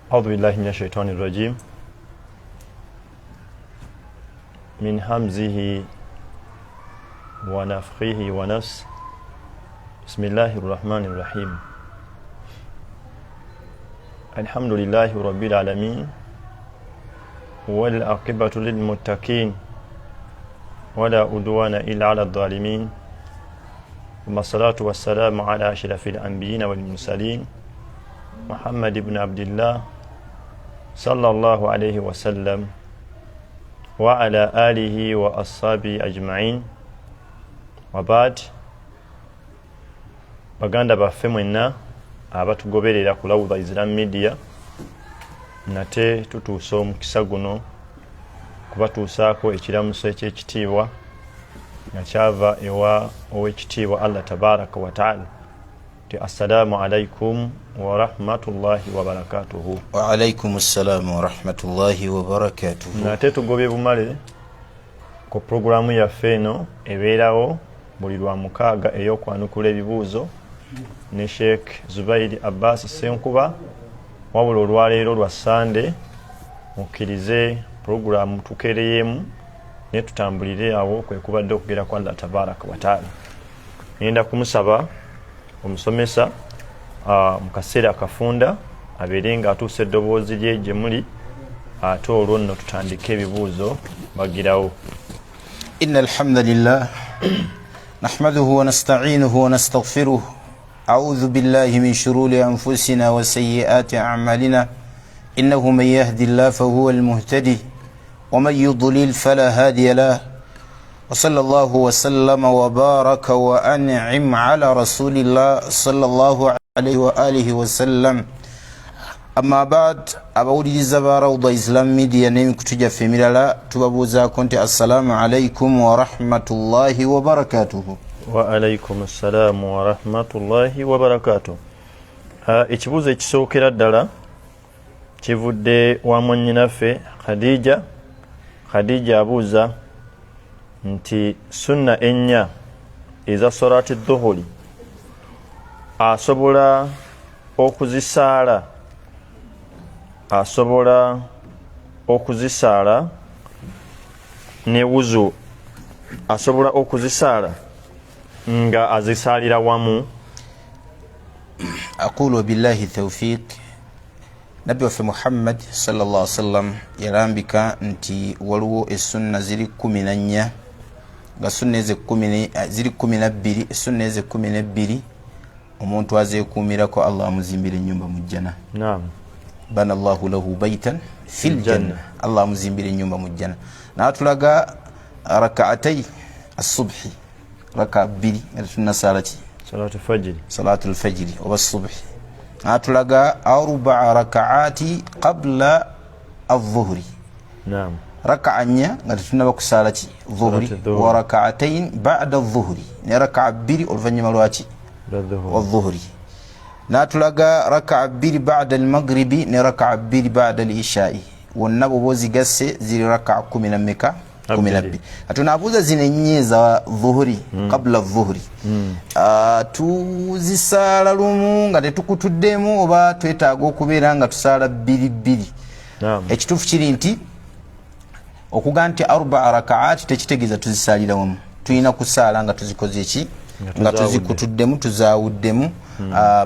Audhu billahi min ashaitani rajim min hamzihi wa nafkhihi wa nafsi. Bismillahi rrahmani rrahim. Alhamdulillahi rabbil alamin wal aqibatu lilmuttaqin wala udwana illa ala dhalimin. Thumma salatu wassalamu ala ashrafil anbiyina wal mursalin Muhammad ibn Abdillah sallallahu alayhi wasallam wa ala alihi wa ashabi ajma'in wabad. Baganda baffe mwenna abatugoberera ku Lawudha Islam Media, nate tutuusa omukisa guno kubatuusaako ekiramuso ekyekitiibwa nga kyava ewa owekitiibwa Allah tabaraka wataala nti assalaamu alaikum warahmatullahi wabarakatuhu. Waalaikum ssalamu warahmatullahi wabarakatuhu. Nate tugobye bumale ku puroguramu yaffe eno ebeerawo buli lwa mukaaga ey'okwanukula ebibuuzo ne Sheikh Zubairi Abbas Ssenkuba. Wabula olwaleero lwa Sande, mukkirize puroguramu tukeereyemu naye tutambulire awo kwe kubadde okugera kwa Allah tabaraka wataala. Ngenda kumusaba omusomesa mu kaseera akafunda abeere nga atuusa eddoboozi lye gye muli, ate olwo nno tutandike ebibuuzo bagirawo. Inna alhamdulillah nahmaduhu wa nasta'inuhu wa nastaghfiruh. A'udhu billahi min shururi anfusina wa sayyiati a'malina. Innahu man yahdihillahu fahuwa almuhtadi wa man yudlil fala hadiya lah. وصلى الله وسلم وبارك وأنعم على رسول الله صلى الله عليه وآله وسلم. Amma bad, abawuliriza ba Rawda Islam Media n'emikutu gyaffe emirala, tubabuuzaako nti assalaamu alaikum warahmatullahi wabarakatuhu. Wa alaikum ssalaamu warahmatullahi wabarakatuh. Ekibuuzo ekisookera ddala kivudde wa mwannyinaffe Khadija. Khadija abuuza nti sunna ennya eza solati dhuhuri asobola okuzisaala ne wuzu, asobola okuzisaala nga azisaalira wamu? Aqulu billahi tawfiq. Nabbi waffe Muhammad sallallahu alaihi wasallam yalambika nti waliwo essunna ziri 14, nga sunna ezo ziri 12. Essunna ezo 12 omuntu azeekuumirako, Allah amuzimbira ennyumba mu jjana. Bana llahu lahu baitan fil janna, Allah amuzimbira ennyumba mu jjana. N'atulaga rakaatai asubhi, raka bbiri nga tetunnasaala ki? Salatu lfajiri oba subhi. N'atulaga arbaa rakaati qabla adhuhuri, rakaa nnya nga tetunaba kusaala ki? Dhuhuri. Wa rakaatain bada dhuhuri, ne rakaa bbiri oluvannyuma lwaki? Adhuhuri. N'atulaga rakaa bbiri bada almagribi ne rakaa bbiri bada alishai. Wonna bwoba ozigasse ziri rakaa kumi na mmeka? 12. Atunabuuza zino ennya eza dhuhuri, qabla dhuhuri, tuzisaala lumu nga tetukutuddemu oba twetaaga okubeera nga tusaala bbiri bbiri? Ekituufu kiri nti okuga nti arbaa rakaati tekitegeeza tuzisaalira wamu. Tulina kusaala nga tuzikoze ki? Nga tuzikutuddemu, tuzaawuddemu.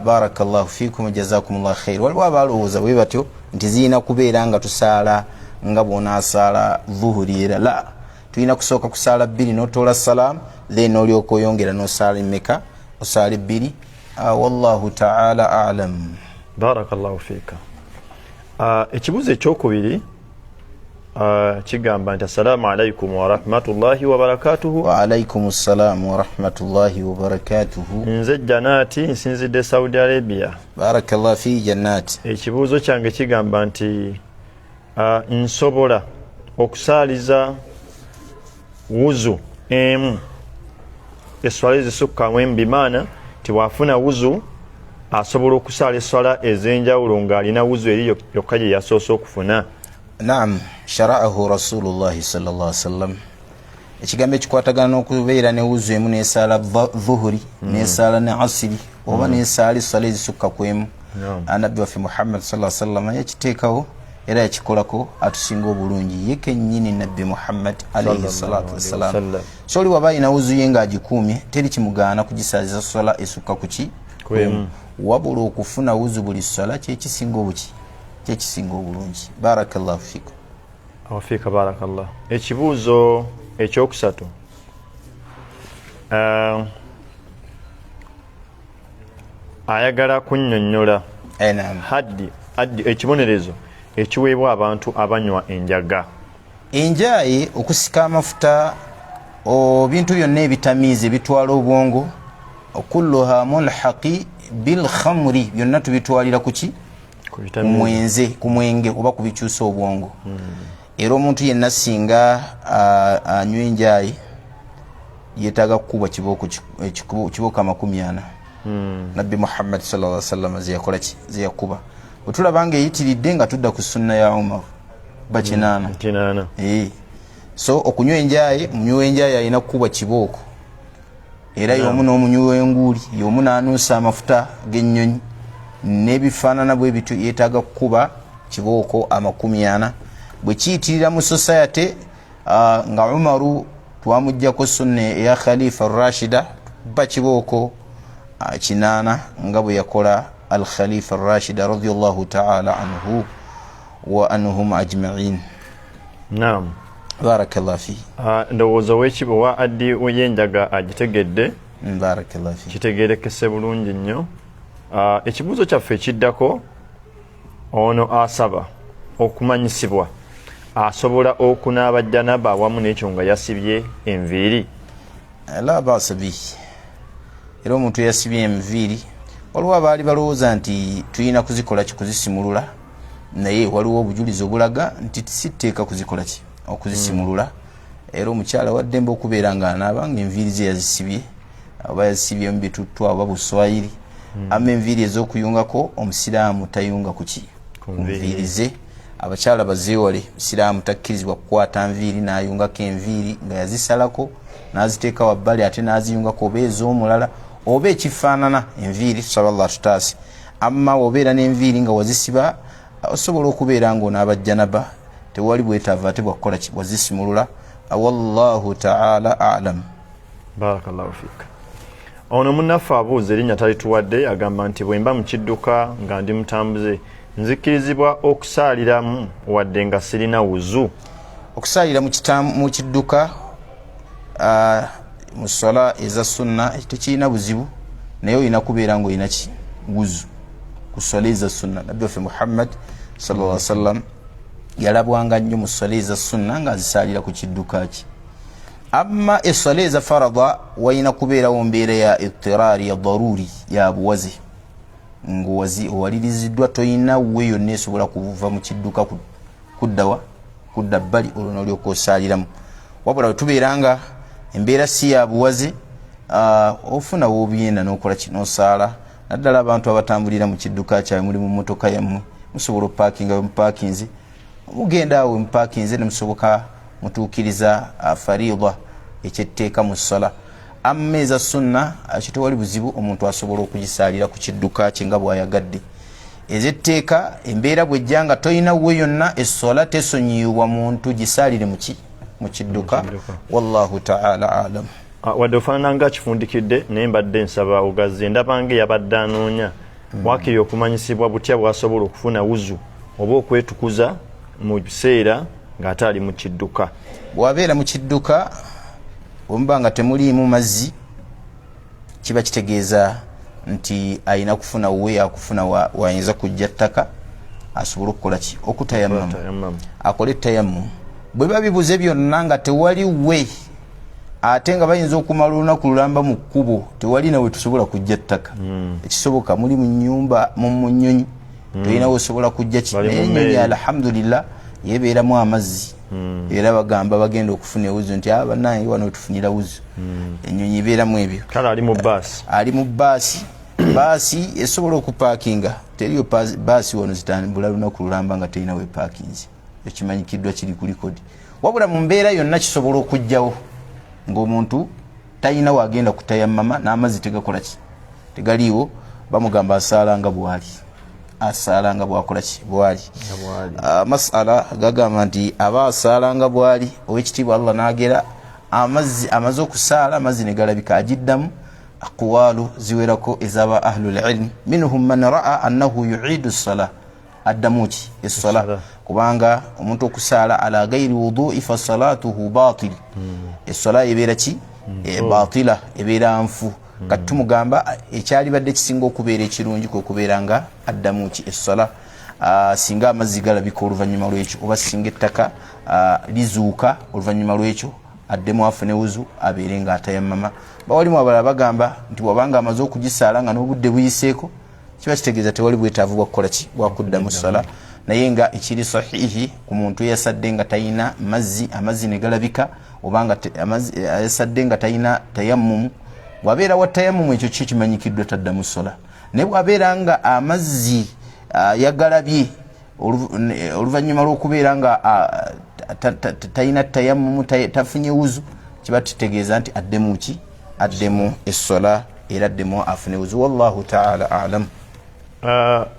Barakallahu fikum, jazakumullah khair. Waliwo abalowooza bwe batyo nti zirina kubeera nga tusaala nga bwonaasaala dhuhuri. Era la, tulina kusooka kusaala bbiri notoola salaamu, then nolyoka oyongera nosaala emeka? Osaala ebbiri. Wallahu taala alam. Barakallahu fiika. Ekibuuzo ekyokubiri kigamba nti assalaamu alaikum warahmatullahi wabarakatuhu. Waalaikum ssalamu warahmatullahi wabarakatuhu. Nze Janaati, nsinzidde Saudi Arabia. Barakallah fi Janaati. Ekibuuzo kyange kigamba nti nsobola okusaaliza wuzu emu eswala ezisukkamu emu, bimaana nti bw'afuna wuzu asobola okusaala eswala ez'enjawulo ng'alina wuzu eri yokka gye yasoose okufuna? Naam, sharaahu rasulullahi sallallahu alaihi wasallam. Ekigambo ekikwatagana n'okubeera ne wuzu emu nesaala dhuhuri, nesaala ne asiri oba nesaala eswala ezisukka ku emu. Nabbi waffe Muhammad sallallahu alaihi wasallam yakiteekawo era yakikolako atusinga obulungi ye kennyini Nabbi Muhammad alaihi salatu wassalam. So oli waba alina wuzu ye ng'agikuumye, teri kimugaana kugisaaziza swala esukka kuki wabula okufuna wuzu buli swala kyekisinga obuki kyekisinga obulungi. Barakallahu fikum. Wafiika barakallah. Ekibuuzo ekyokusatu, ayagala kunnyonnyola haddi addi ekibonerezo ekiweebwa abantu abanywa enjaga. Enjaye, okusika amafuta, bintu byonna ebitamiiza ebitwala obwongo, kulluha mulhaqi bilkhamri, byonna tubitwalira kuki? Kumwenze, ku mwenge oba kubikyusa obwongo. Era omuntu yenna singa anywa enjayi yetaaga kukubwa kibooko 40. Nabbi Muhammad sallallahu alaihi wasallam zeyakola ki? Zeyakuba. Bwe tulaba nga eyitiridde nga tudda ku sunna ya Umar ba 80. 80. So okunywa enjayi, omunywi w'enjayi alina kukubwa kibooko, era y'omu n'omunywi w'enguuli, y'omu n'anuusa amafuta g'ennyonyi n'ebifaanana bwe bityo, yeetaaga kukuba kibooko 40. Bwe kiyitirira mu society, nga Umaru twamugjako sunna eya Khalifa Rashida, kuba kibooko 80 nga bwe yakola Al Khalifa Rashida radiallahu taala anhu wa anhum ajmain. Naam. Barakallah fi. Ndowooza owekiba owa addi y'enjaga agitegedde. Barakallah fi. Kitegerekese bulungi nnyo. Ekibuuzo kyaffe ekiddako, ono asaba okumanyisibwa asobola okunaaba janaba awamu n'ekyo nga yasibye enviiri. La basa bihi. Era omuntu eyasibye enviiri, waliwo abaali balowooza nti tulina kuzikola ki? Kuzisimulula, naye waliwo obujulizi obulaga nti si tteeka kuzikola ki? Okuzisimulula. Era omukyala waddembe okubeera nga anaaba nga enviiri ze yazisibye, oba yazisibyemu bituttwa oba buswayiri. Ama enviiri ez'okuyungako, omusiraamu tayunga kuki? Ku nviiri ze. Abakyala bazeewale. Musiraamu takkirizibwa kukwata nviiri n'ayungako enviiri nga yazisalako n'aziteeka wabbali ate n'aziyungako, oba ez'omulala oba ekifaanana enviiri. Tusaba Allah tutaase. Amma obeera n'enviiri nga wazisiba, osobola okubeera ng'onaaba janaba, tewali bwetaavu ate bwakukola ki? Wazisimulula. Wallahu taala alam. Barakallahu fik. Ono munnaffe abuuza, erinnya talituwadde, agamba nti bwe mba mu kidduka nga ndi mutambuze, nzikirizibwa okusaaliramu wadde nga sirina wuzu? Okusaalira mu kidduka mu swala eza sunna tekirina buzibu, naye olina kubeera nga olina ki? Wuzu ku swala eza sunna. Nabbi waffe Muhammad sallallahu alaihi wasallam yalabwanga nnyo mu swala eza sunna ng'azisaalira ku kidduka ki. Amma eswala eza farada, walina kubeerawo mbeera ya itiraari, ya daruri, ya buwaze, ngaowazi owaliriziddwa, toyina we yonna esobola kuva mu kidduka kuddawa kudda bbali, olwo nolyoka osaaliramu. Wabula wetubeera nga embeera si ya buwaze, ofuna wobyenda nokola ki? Nosaala. Naddala abantu abatambulira mu kidduka kyabwe, muli mu motoka yammwe, musobola opakinga we mupakinze, mugenda awo mupakinze nemusoboka mutuukiriza farida, ekyetteeka mu ssala. Amma eza sunna, ekyo tewali buzibu, omuntu asobola okugisaalira ku kidduka kye nga bw'ayagadde. Ez'etteeka, embeera bwejja nga tolina we yonna, essola tesonyiyibwa muntu gisaalire muki? Mu kidduka. Wallahu taala alam. Wadde ofaanana nga kifundikidde, naye mbadde nsaba ogazi endabanga eyabadde anoonya wakiri okumanyisibwa butya bwasobola okufuna wuzu oba okwetukuza mu biseera ng'ate ali mu kidduka. Bw'abeera mu kidduka, bwemuba nga temuliimu mazzi, kiba kitegeeza nti alina kufuna we yakufuna wayinza kujja ttaka asobole okukola ki? Okutayammamu. Tayammamu. Akole tayammumu. Bwe babibuze byonna nga tewali we, ate nga bayinza okumala olunaku lulamba mu kkubo, tewali nawe tusobola kujja ttaka. Ekisoboka muli mu nyumba, mu nnyonyi tolinawe osobola kujja ki? Bali mu Naye ennyonyi, mmeeri. alhamdulillah, yebeeramu amazzi. Era bagamba bagenda okufuna ewuzu nti aba bannange wano wetufunira wuzu. Ennyonyi ebeeramu ebyo. Kale ali mu baasi. Ali mu baasi, baasi esobola okupaakinga, teriyo baasi wano zitambula lunaku lulamba nga terina wepaakinze, ekimanyikiddwa kiri ku likodi. Wabula mu mbeera yonna kisobola okujjawo ng'omuntu talina wagenda kutayammama n'amazzi tegakola ki? Tegaliiwo. Bamugamba asaala nga bwali. Asaala nga bwakola ki? Bwali. Masala gagamba nti aba asaala nga bwali, owekitiibwa Allah nagera amazzi, amaze okusaala amazzi negalabika, agiddamu. Aqwalu ziwerako ezaba ahlul ilm. Minhum man raa annahu yuidu sala, addamu ki? Essola, kubanga omuntu okusaala ala gairi wudui fa salatuhu batil. Essola ebeera ki? Batila, ebeera nfu. Kati tumugamba ekyalibadde kisinga okubeera ekirungi kwe kubeera nga addamu ki? Essola, singa amazzi galabika oluvannyuma lwekyo, oba singa ettaka lizuuka oluvannyuma lwekyo, addemu afune wuzu, abeere nga atayamama. Bawalimu abalala bagamba nti wabanga amaze okugisaala nga n'obudde buyiseeko, kiba kitegeeza tewali bwetaavu bwakukola ki? Bwakuddamu sala. Naye nga ekiri sahihi, ku muntu eyasadde nga talina mazzi, amazzi ne galabika, obanga yasadde nga talina tayammumu, bwabeera wa tayammumu, ekyo kyo kimanyikiddwa, taddamu sola. Naye bwabeera nga amazzi yagalabye oluvannyuma lw'okubeera nga talina tayammumu, tafunye wuzu, kiba kitegeeza nti addemu ki? Addemu essola, era addemu afune wuzu. Wallahu taala alam.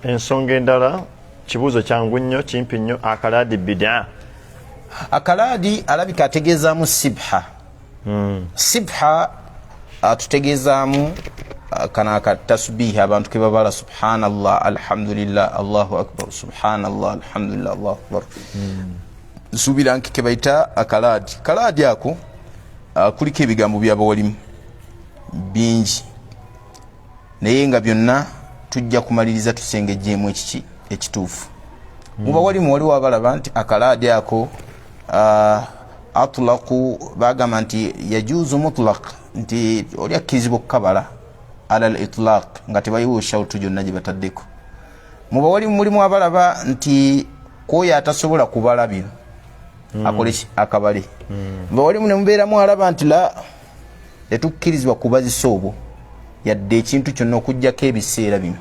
Ensonga endala, kibuuzo kyangu nnyo, kimpi nnyo. Akalaadi bidaa? Akalaadi alabika ategeezaamu sibha. Sibha atutegeezaamu kano akatasbihi abantu kebabala, subhanallah, alhamdulillah, allahu akbar, subhanallah, alhamdulillah, allahu akbar. Nsuubira nti kebaita akalaadi. Kalaadi ako kuliko ebigambo byabawalimu bingi, naye nga byonna tujja kumaliriza tusengejjeemu ekiki ekituufu. Mubawalimu waliwo abalaba nti akalaadi ako atlaku, bagamba nti yajuuzu mutlaq, nti oli akkirizibwa okukabala ala al itlaq nga tebayiwo shautu gyonna gye bataddeko. Mubawalimu mulimu abalaba nti kwoyo atasobola kubala bino akoleki? Akabale. Mubawalimu nemubeeramu alaba nti la, tetukkirizibwa kubazisa obwo yadde ekintu kyonna okugjako ebiseera bino.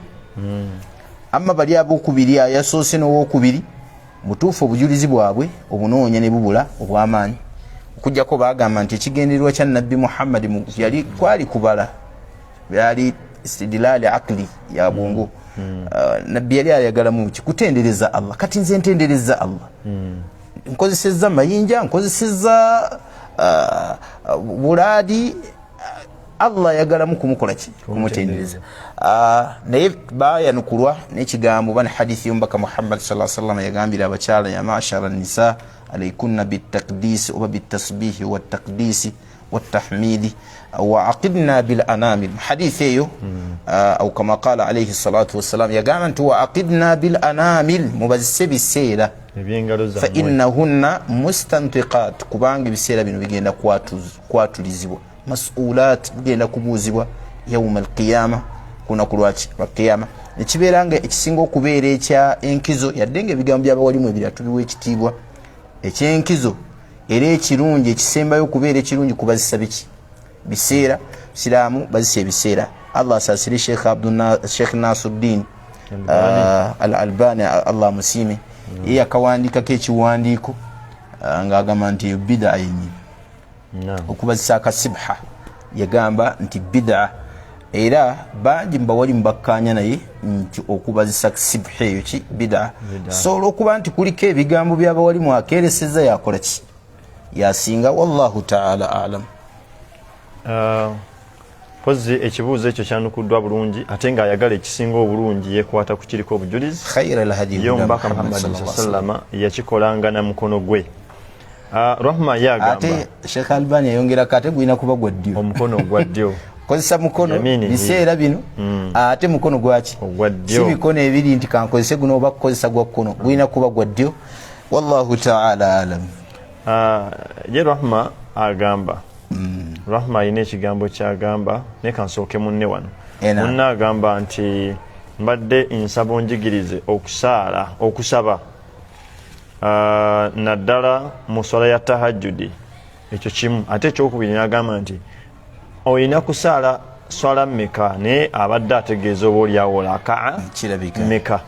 Amma bali abokubiri, ayasoose n'owokubiri mutuufu, obujulizi bwabwe obunoonya ne bubula obw'amaanyi, okugjako bagamba nti ekigendererwa kya Nabbi Muhammadi yali kwali kubala, byali istidilali akli ya bwongo. Nabbi yali ayagalamu ki? Kutendereza Allah. Kati nze ntendereza Allah, nkozesezza mayinja, nkozesezza bulaadi, Allah ayagalamu kumukola ki? Kumutendereza. Naye bayanukulwa n'ekigambo oba ne hadithi y'omubaka Muhammad sa sallam yagambira abakyala, ya mashara nisa alaikunna bitakdisi oba bitasbihi wattakdisi watahmidi waaqidna bil anamil. Hadithi eyo, au kama qala alaihi salatu wassalam, yagamba nti waaqidna bil anamil, mubazise biseera, fa innahunna mustantiqat, kubanga ebiseera bino bigenda kwatulizibwa, masulat, bigenda kubuuzibwa yauma alqiyama, kunaku lwaki? Lwa qiyama. Nekibeera nga ekisinga okubeera ekya enkizo, yadde nga ebigambo byabawalimu ebirala tubiwa ekitiibwa, ekyenkizo era ekirungi ekisembayo okubeera ekirungi kubazisa biki? Biseera. Siraamu bazisa ebiseera. Allah asaasire Sheikh Nasuddin Al Albani, Allah amusiime. Ye yakawandiikako ekiwandiiko ng'agamba nti eyo bidaa yenyini, okubazisa akasibha, yagamba nti bidaa, era bangi mubawali mubakkaanya naye nti okubazisa sibha eyo ki? Bidaa. So olwokuba nti kuliko ebigambo byabawalimu, akeereseza yakola ki? Yasinga. Wallahu taala alam. Mpozi ekibuuzo ekyo kyanukuddwa bulungi, ate ng'ayagala ekisinga obulungi yekwata ku kiriko obujulizi. Ye omubaka Muhammadi sallama yakikolanga na mukono gwe. Rahma ye agamba, ate Sheikh Albani yayongerako, ate gulina kuba gwa ddyo. Omukono ogwa ddyo. Kozesa mukono biseera bino, ate mukono gwaki? Si mikono ebiri nti kankozese guno oba kukozesa gwa kkono, gulina kuba gwa ddyo. Wallahu taala alam. Ye Rahma agamba, Rahma alina ekigambo kyagamba, naye kansooke munne wano. Munne agamba nti mbadde nsaba onjigirize okusaala, okusaba, naddala mu swala ya tahajjudi. Ekyo kimu. Ate ekyokubiri nagamba nti olina kusaala swala mmeka? Naye abadde ategeeza oba oliawo rakaa mmeka.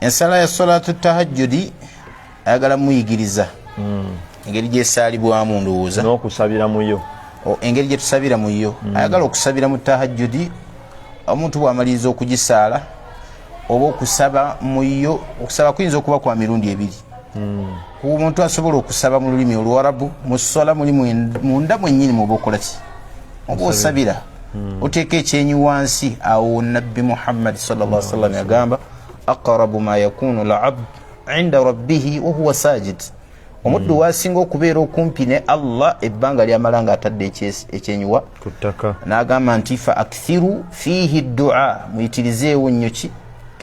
Ensala ya salatu tahajjudi ayagala muyigiriza engeri gyesaalibwamu, ndowooza. N'okusabira muyo. Engeri gyetusabira muyo. Ayagala okusabira mu tahajjudi, omuntu bwamaliriza okugisaala, Oba okusaba muyo, okusaba kuyinza okuba kwa mirundi ebiri. Omuntu asobola okusaba mu lulimi Oluwarabu mu swala, muli munda mwennyini muba okola ki? Oba osabira, oteeka ekyenyi wansi. Awo Nabbi Muhammad sallallahu alaihi wasallam yagamba, aqrabu ma yakunu labd inda rabbihi wahuwa sajid, omuddu wasinga okubeera okumpi ne Allah ebbanga lyamala nga atadde ekyenyiwa ku ttaka. N'agamba nti fa akthiru fihi dua, muyitirizeewo nnyo ki?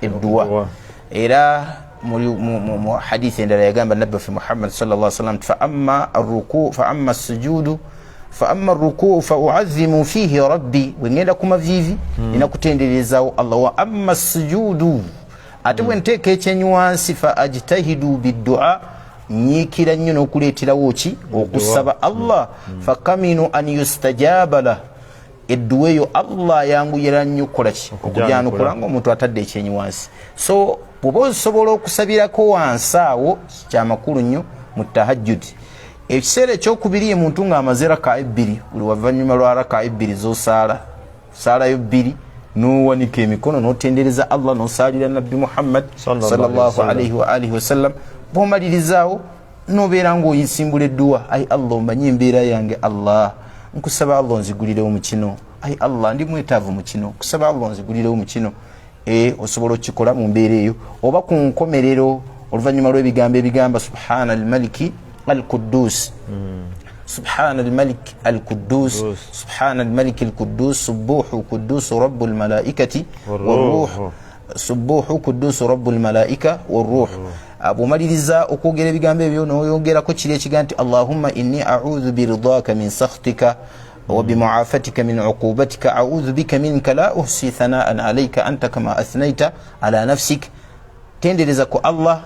Edduwa. Edduwa. Era mu hadithi endala yagamba Nabbi waffe Muhammad sallallahu alaihi wasallam, fa amma arruku, fa amma sujudu, fa amma arruku fa uazimu fihi rabbi, bwe ngenda ku maviivi nina kutenderezawo Allah, wa amma sujudu, ate bwe nteeka ekyenyi wansi, fa ajtahidu biddua, nyiikira nnyo n'okuleeterawo ki? Okusaba Allah, fakaminu an yustajaba lah, edduwa eyo Allah ayanguyira nnyo okukola ki? Okujanukula ngaomuntu atadde ekyenyi wansi. So bw'oba osobola okusabirako wansi awo, kyamakulu nnyo mu tahajjudi. Ekiseera ekyokubiri, ye muntu ng'amaze raka ebbiri, buli wavanyuma lwa raka ebbiri zosaala, saalayo bbiri, nowanika emikono notendereza Allah, nosaalira Nabbi Muhammad Sallallahu sallallahu alaihi alaihi wa alihi wasallam. Bwomalirizaawo nobeera ngaoyisimbula edduwa, ai Allah, omanyi embeera yange, Allah nkusaba, Allah onzigulirewo mu kino, ai Allah ndi mwetaavu mu kino, nkusaba Allah onzigulirewo mu kino. Osobola okukikola mu mbeera eyo, oba ku nkomerero oluvannyuma lw'ebigambo ebigamba subhana almaliki alquddus, subhana almalik alquddus, Quddus. Subhana almaliki alquddus, subuhu quddus rabu lmalaikati Warruh. waruh, subuhu kudusu rabu lmalaika waruh. Bw'omaliriza okwogera ebigambo ebyo, noyongerako kiri ekiga nti allahumma inni audhu biridaka min sakhtika wabimuafatika min uqubatika, audhu bika minka, la uhsi thanaan alaika, anta kama athnaita ala nafsik. Tendereza ku Allah,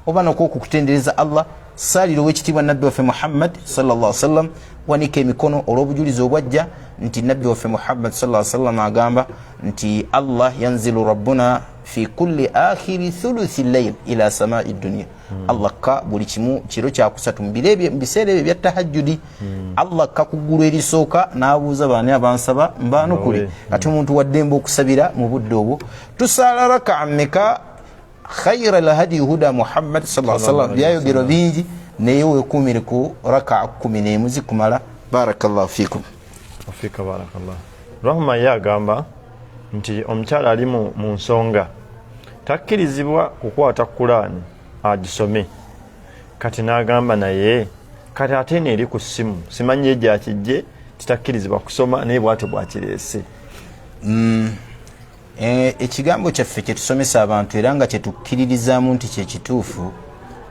oba nokwo okukutendereza Allah, saalira owekitiibwa Nabbi waffe Muhammad sallallahu sallam, wanika emikono olw'obujulizi obwajja nti Nabbi waffe Muhammad sallallahu sallam agamba nti Allah yanzilu rabbuna fi kulli akhiri thuluthi llail ila samai dunia. Allah ka buli kimu kiro kyakusatu mu biro ebyo, mu biseera ebyo ebya tahajjudi, Allah ka ku ggulu erisooka n'abuuza, baani abansaba mbaanukule? Bawe. Kati omuntu waddembe okusabira mu budde obwo. Tusaala raka mmeka? Khaira lhadi huda Muhammad sallallahu alaihi wasallam, byayogerwa bingi, naye wekumire ku raka 11 zikumala. Barakallahu fikum. Afika barakallah. Rahma ye agamba nti omukyala ali mu nsonga takkirizibwa kukwata Kulaani agisome. Kati n'agamba naye kati ate eno eri ku ssimu, simanyi ye gyakijje titakkirizibwa kusoma, naye bwatyo bwakireese. Ekigambo kyaffe kyetusomesa abantu era nga kyetukkiririzaamu nti kyekituufu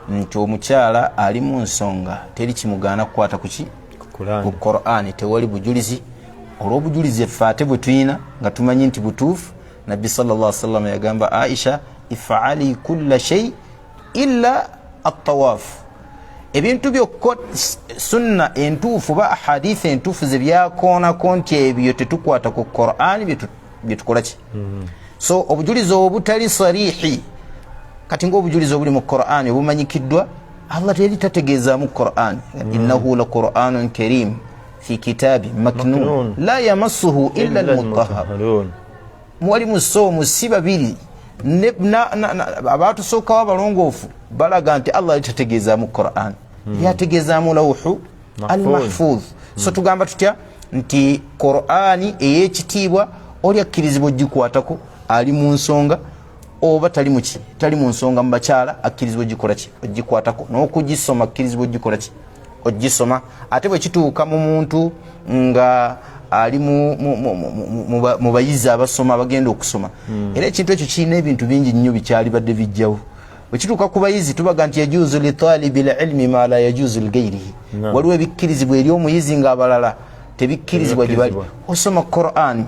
nti omukyala ali mu nsonga teri kimugaana kukwata kuki? Kulaani. Ku Qur'ani tewali bujulizi. Olw'obujulizi effe ate bwe tuyina nga tumanyi nti butuufu, Nabbi sallallahu sallam yagamba Aisha, ifali kulla shei illa atawaafu, ebintu byokka sunna entuufu ba ahadithi entuufu ze byakoonako nti ebyo tetukwata ku Qur'ani byetukola ki. So obujulizi obutali sarihi, kati ngaobujulizi obuli mu Qur'ani obumanyikiddwa, Allah teri tategeezaamu Qur'ani, innahu la Qur'anun karim fi kitabi maknun Maknun. La yamassuhu illa almutahhar. Almutahharun. Mwali musoomu si babiri abatusookawo abalongoofu balaga nti Allah yali tategeezaamu Quran, yategeezaamu lawuhu Mahfuz. Almahfuz. So tugamba tutya nti Qurani ey'ekitiibwa oli akkirizibwa ogikwatako ali mu nsonga oba tali muki, tali mu nsonga. Mu bakyala akkirizibwa ogikola ki? Ogikwatako n'okugisoma akkirizibwa ogikola ki? Ogisoma. Ate bwe kituuka mu muntu nga ali mu bayizi abasoma, abagenda okusoma, era ekintu ekyo kirina ebintu bingi nnyo bikyalibadde bijjawo. Bwe kituuka ku bayizi tubaga nti yajuzu litalibi lilmi ma la yajuzu ligairihi. Waliwo ebikkirizibwa eri omuyizi ng'abalala tebikkirizibwa gye bali. Tebikkirizibwa. Osoma Quran,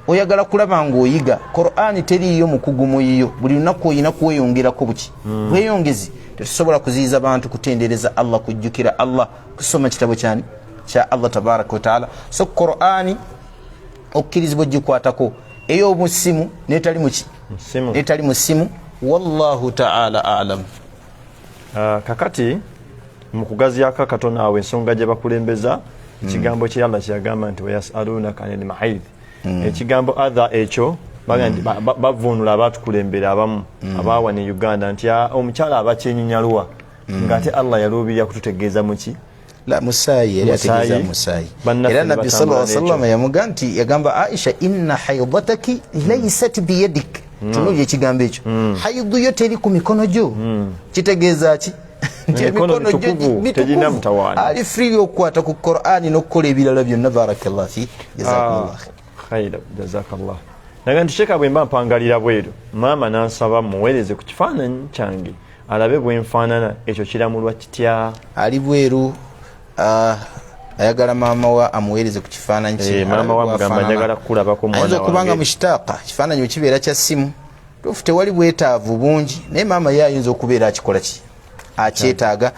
oyagala kulaba ng'oyiga Quran, teriiyo mukugu muyiyo, buli lunaku oyina kweyongerako buki bweyongezi. Tetusobola kuziyiza bantu kutendereza Allah, kujjukira Allah, kusoma kitabo kyani? Kya Allah tabaraka wataala. So Qurani okkirizibwa ogikwatako ey'omusimu netali muki? Musimu. Netali musimu. Wallahu taala alam. Kakati mu kugaziyaako akatono awo, ensonga gye bakulembeza ekigambo kye Allah kyeyagamba nti wayasalunaka anil mahid, ekigambo adha ekyo. Bavunula abatukulembera abamu abawa ne Uganda nti omukyala abakyenyinyalwa ng'ate Allah yaluubirira kututegeeza muki? La, musaayi yali ategeeza musaayi. Era Nabbi sallallahu alaihi wasallam yamuga nti, yagamba Aisha, inna haidataki laysat biyadik. Tunuulira ekigambo ekyo, haidu yo teri ku mikono gyo. Kitegeeza ki? Nti emikono emikono gyo mitukuvu, tegirina mutawaana. Ali free okukwata ku Qur'ani n'okukola ebirala byonna. Barakallah fi, jazakumullah. Khaira, jazakallah. Naga nti sheeka, bwe mba mpangalira bweru, maama n'ansaba muweereze ku kifaananyi kyange alabe bwe nfaanana, ekyo kiramulwa kitya? Ali bweru, ayagala maama wa amuweereze ku kifaananyi kye. Eh, maama wa amugamba, njagala kukulabako mwana Ayinza okuba nga wange. Mushitaaka kifaananyi wekibeera kya ssimu tuufu, tewali bwetaavu bungi, naye maama ye ayinza okubeera akikola ki, akyetaaga.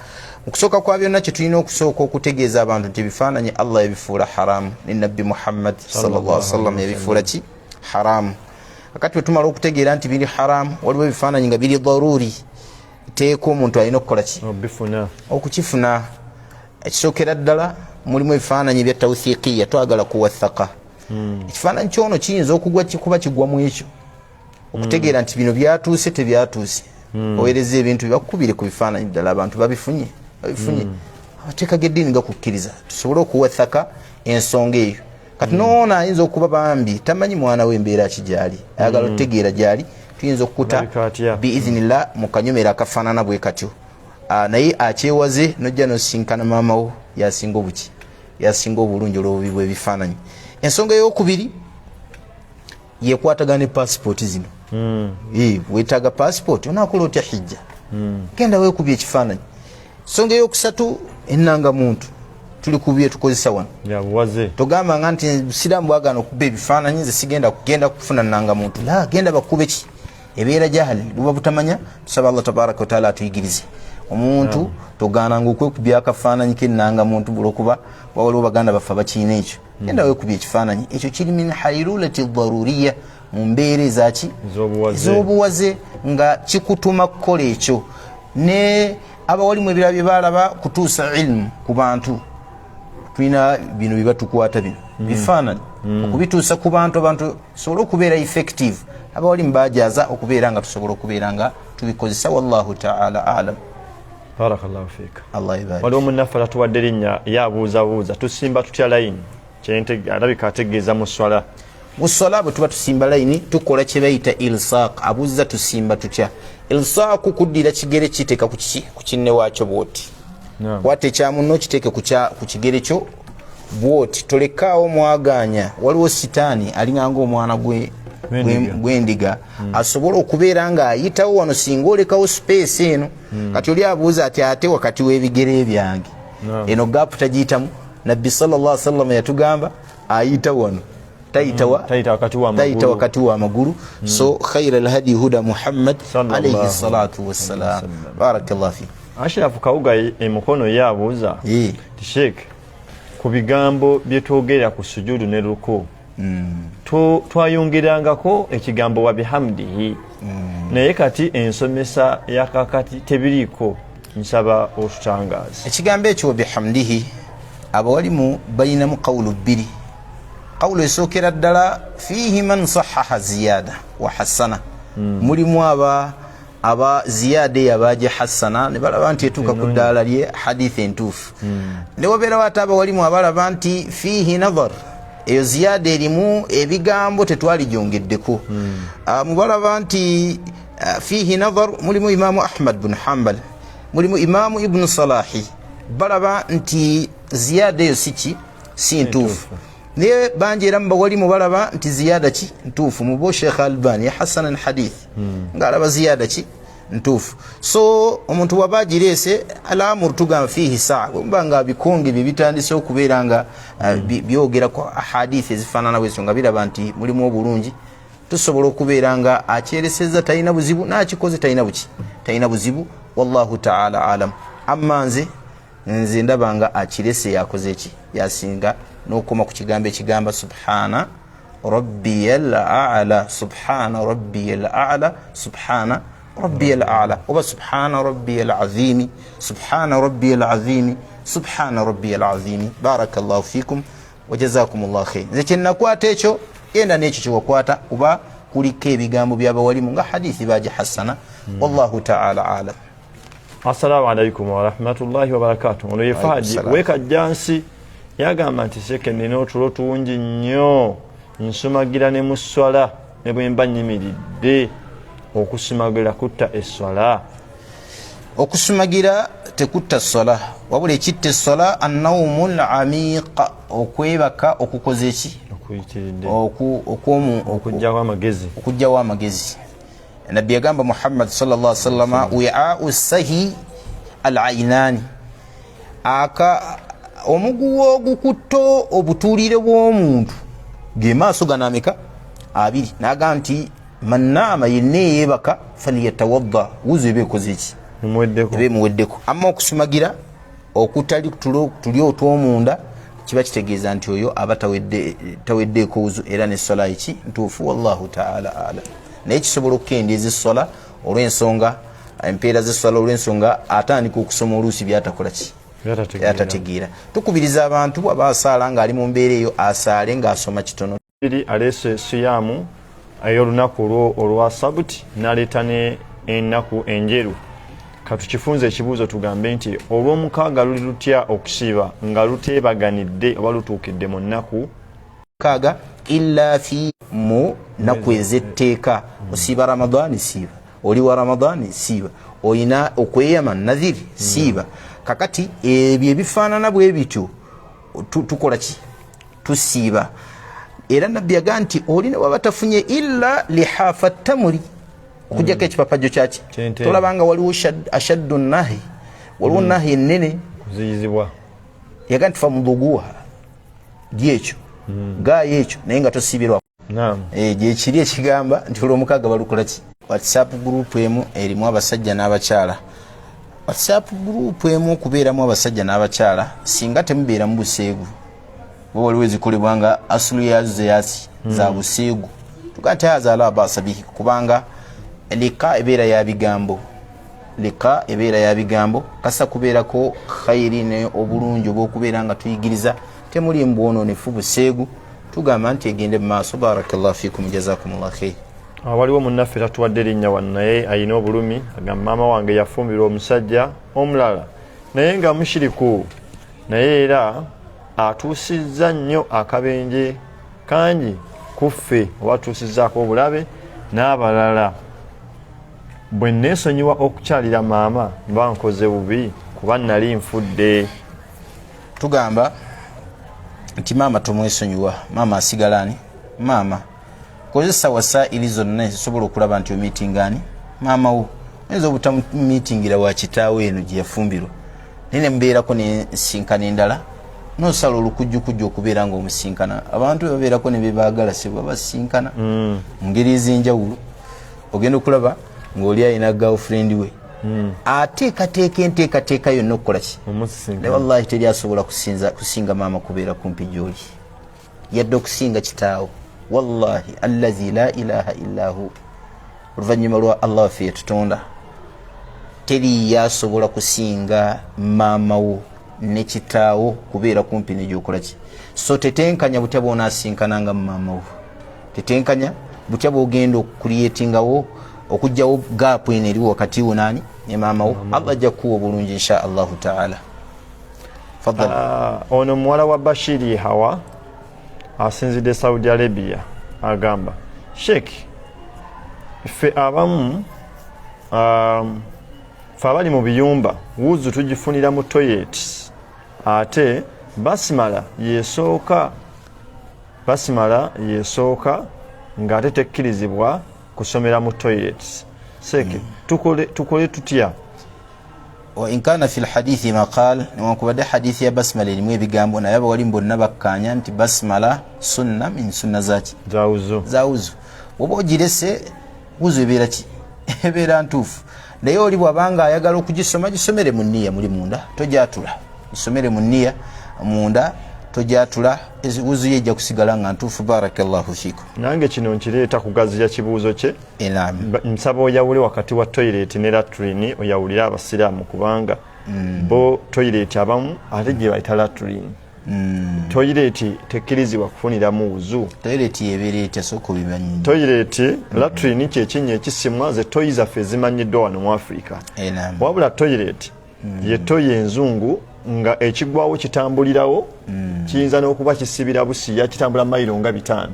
Mu kusooka kwa byonna, kye tulina okusooka okutegeeza abantu nti ebifaananyi Allah yabifuula haramu, ne Nabbi Muhammad sallallahu alaihi wasallam yabifuula ki? Haramu. Akati bwe tumala okutegeera nti biri haramu, waliwo ebifaananyi nga biri daruri, teeka omuntu alina okukola ki? Obifuna. Okukifuna. Ekisookera ddala, mulimu ebifaananyi ebya tawthiqiya, twagala kuwathaka. Ekifaananyi kyono kiyinza okugwa kuba kigwa mu ekyo, okutegeera nti bino byatuuse, tebyatuuse. Oweereza ebintu bibakubire ku bifaananyi, ddala abantu babifunye, babifunye. Amateeka g'eddiini gakukkiriza tusobole okuwathaka ensonga eyo. Kati noono ayinza okuba bambi tamanyi mwana we embeera ki gyali, ayagala okutegeera gyali, tuyinza okukuta Alabika atya? Biiznillah mu kanyomero akafaanana bwe katyo. Naye akyewaze nojja nosinkana maama wo, yasinga obuki, yasinga obulungi olw'obubi bw'ebifaananyi. Ensonga eyokubiri yekwatagana ne pasipooti zino. Wetaaga pasipooti, onakola otya hijja? Genda weekubya ekifaananyi. Ensonga eyokusatu, ennangamuntu tuli ku byetukozesa wano. Yabuwaze. Togambanga nti busiraamu bwagaana okuba ebifaananyi, nze sigenda kugenda kufuna nangamuntu. La, genda bakube ki, ebeera jahali, buba butamanya. Tusaba Allah tabaraka wataala atuyigirize. Omuntu togaananga okwekubya akafaananyi kennangamuntu olwokuba waliwo baganda baffe abakiina ekyo. Genda wekubya ekifaananyi ekyo, kiri min hairulati daruriya, mu mbeera ezaki? Ez'obuwaze. Ez'obuwaze, nga kikutuma kukola ekyo. Ne abawalimu ebirala bye balaba kutuusa ilmu ku bantu, tulina bino bye batukwata, bino bifaananyi, okubituusa ku bantu, abantu tusobole okubeera effective. Abawalimu bajaza okubeera nga tusobola okubeera nga tubikozesa. Wallahu taala alam. Barakallahu fiika. Allah ibarik. Waliwo munnaffe atatuwadde linnya, ye abuuzabuuza, tusimba tutya layini? Alabika ategeeza mu swala. Mu swala bwe tuba tusimba layini, tukola kye bayita ilsaq. Abuuziza tusimba tutya ilsaqu? Kuddira kigere kiteeka ku kiki, ku kinne waakyo bwoti. Kwata ekyamunno kiteeke ku kigere kyo bwoti, tolekaawo mwaganya. Waliwo sitaani alinganga omwana Gw'endiga. Gw'endiga asobola okubeera ng'ayitawo wano singa olekawo space eno. Kati oli abuuza ati, ate wakati w'ebigere byange eno gap tagiyitamu? Nabbi sallallahu alaihi wasallam yatugamba ayita wano, tayita wa Tayita wakati wa tayita magulu. Wakati wa magulu. So khaira alhadi huda Muhammad Sallallahu alayhi salatu wassalam. Wasallam. Barakallah fi. Ashirafu Kawuga emukono ye abuuza ti, sheek, ku bigambo bye twogera ku sujudu ne ruku, twayongerangako ekigambo wabihamdihi, naye kati ensomesa ya kakati tebiriiko. Nsaba otutangaaza. Ekigambo ekyo wabihamdihi, abawalimu balinamu qawulu bbiri. Qawulu esookera ddala, fiihi man sahaha ziyada wa hasana. Mulimu aba ziyada eyo abagihassana ne balaba nti etuuka ku ddaala lye hadithi entuufu. Ne wabeerawo ate abawalimu abalaba nti fiihi nazar, eyo ziyada erimu ebigambo tetwaligyongeddeko. Mubalaba nti fiihi nazar, mulimu Imamu Ahmad bun Hambal, mulimu Imamu Ibnu Salahi, balaba nti ziyada eyo siki, si ntuufu. Naye bangi era mubawalimu balaba nti ziyada ki ntuufu. Mubo Sheikh Albani hasanan hadith, ngaalaba ziyada ki ntuufu. So omuntu waba agireese, alamur tugamba fiihi saa, bwemuba nga bikonge bye bitandise okubeera nga byogera ku ahadithi ezifaanana bwezityo, nga biraba nti mulimu obulungi, tusobola okubeera nga akyereseza, talina buzibu, nakikoze talina buki, talina buzibu. Wallahu taala alam. Amma nze ndaba nga akirese yakoze eki, yasinga n'okukoma ku kigambo ekigamba subhana rabbiyal a'la, subhana rabbiyal a'la, subhana rabbiyal a'la, oba subhana rabbiyal azimi, subhana rabbiyal azimi, subhana rabbiyal azimi. Barakallahu fikum wajazakum llah khair. Nze kyenakwata ekyo, genda nekyo kyewakwata, kuba Kuliko ebigambo byabawalimu nga hadithi bagihassana. Wallahu taala alam. Assalamu alaikum warahmatullahi wabarakatu. Ono ye Fahaji wekajjansi, yagamba nti seke nina otulo tungi nnyo, nsumagira ne mu sswala ne bwe mba nyimiridde. Okusumagira kutta esswala? Okusumagira tekutta sswala, wabula ekitta esswala annaumu lamiqa, okwebaka okukoze eki? Okugjawo amagezi. Nabbi yagamba Muhammad sallallahu sallama, wiau sahi al ainani, aka omuguwa ogukutta obutuulire bw'omuntu ge maaso gano ameka? Abiri. Nagamba nti mannaama, yenna eyebaka, falyatawadda, wuzu eba ekoze eki? Eba emuweddeko. Amma okusumagira okutali tuli otwomunda kiba kitegeeza nti oyo aba taweddeeko wuzu, era nessola eki ntuufu. Wallahu taala alam. Naye kisobola okukendeeza essola olw'ensonga empeera z'essola, olw'ensonga atandika okusoma oluusi byatakola ki? Byatategeera. Tukubiriza abantu, bwaba asaala ng'ali mu mbeera eyo, asaale ng'asoma kitono. Eri aleese siyaamu ey'olunaku olwa sabuti, n'aleeta ne ennaku enjeru. Katukifunze ekibuuzo, tugambe nti olw'omukaaga luli lutya okusiiba nga luteebaganidde oba lutuukidde mu nnaku Kaaga illa fi mu nnaku ez'etteeka. Osiiba Ramadaani, siiba. Oli wa Ramadaani, siiba. Oyina okweyama, nadhiri, siiba. Kakati ebyo ebifaanana bwe bityo tukola ki? Tusiiba. Era Nabbi yagaa nti oli ne waba tafunye illa lihafa tamuri, okujjako ekipapajjo kyaki. Tolabanga waliwo ashaddu nahi, waliwo nahi enene. Kuziyizibwa. Yagaa nti famuduguha, lyekyo gaayo ekyo, naye nga tosiibirwa. Gyekiri ekigamba nti olwomukaaga balukola ki? WhatsApp group emu erimu abasajja n'abakyala. WhatsApp group emu okubeeramu abasajja n'abakyala, singa temubeeramu buseegu, bo waliwo ezikolebwa nga asulu yazo zeyasi za buseegu, tugaa nti haza la basa bihi, kubanga lika ebeera ya bigambo, lika ebeera ya bigambo. Kasa kubeerako khairi ne obulungi obwokubeera nga tuyigiriza, temuli mbwononefu buseegu, tugamba nti egende mu maaso. Barakallahu fikum, jazakumullah khair. Waliwo munnaffe tatuwadde erinnya wano, naye ayina obulumi. Agamba, maama wange yafumbirwa omusajja omulala naye nga mushiriku, naye era atuusizza nnyo akabenje kangi kuffe, oba atuusizzaako obulabe n'abalala. Bwe neesonyiwa okukyalira maama, mba nkoze bubi? Kuba nali nfudde. Tugamba nti maama tomwesonyiwa. Maama asigala ani? Maama. Kozesa wasaili zonna ezisobola okulaba nti omiitinga ani? Maama wo. Oyinza obutamumiitingira wa kitaawe eno gye yafumbirwa, naye nemubeerako nensinkana endala, nosala olukujjukujju okubeera nga omusinkana. Abantu bebabeerako ne bebaagala sibwa basinkana mu ngeri ez'enjawulo. Ogenda okulaba ng'oli alina girlfriend we, ateekateeka enteekateeka yonna okukola ki? Naye wallahi teri asobola kusinga maama kubeera kumpi gy'oli, yadde okusinga kitaawo. Wallahi allazi la ilaha illa hu, oluvannyuma lwa Allah waffe yatutonda, teriyo asobola kusinga maama wo ne kitaawo kubeera kumpi negyokola ki. So tetenkanya butya bwonasinkananga mu maama wo, tetenkanya butya bwogenda okucreatingawo, okugjawo gaapu eno eriwo wakati wo nani? Ne maama wo. Allah ajja kukuwa obulungi insha Allahu taala. Faddal. Ono muwala wa Bashiri Hawa, asinzidde Saudi Arabia. Agamba, Sheikh, ffe abamu fe abali mu biyumba, wuzu tugifunira mu toilet, ate basimala yesooka, basimala yesooka ng'ate tekkirizibwa kusomera mu toilet. Sheikh, tukole tutya? Wa in kana fi lhadithi maqal, newankubadde hadithi ya basmala erimu ebigambo, naye abawalimu bonna bakkaanya nti basmala sunna min sunna zaki? Zawuzu. Zawuzu. Oba ogirese, wuzu ebeera ki? Ebeera ntuufu. Naye oli bwabanga ayagala okugisoma, gisomere mu nniya muli munda, tojatula. Gisomere mu nniya munda, tojatula, wuzu ye ejja kusigala nga ntuufu. Barakallahu fikum. Nange kino nkireeta kugaziya kibuuzo kye. Nsaba oyawule wakati wa toilet ne latrine, oyawulire abasiraamu, kubanga bo toilet abamu ate gye bayita latrine. Toyireti tekkirizibwa kufuniramu wuzu. Toyireti yebeera etya? Sooka obimanyi. Toyireti, latrini kyekinnya ekisimwa, ze toyi zaffe ezimanyiddwa wano mu Afrika. Wabula toyireti ye toyi enzungu nga ekigwawo kitambulirawo, kiyinza n'okuba kisibira busiya, kitambula mayiro nga 5,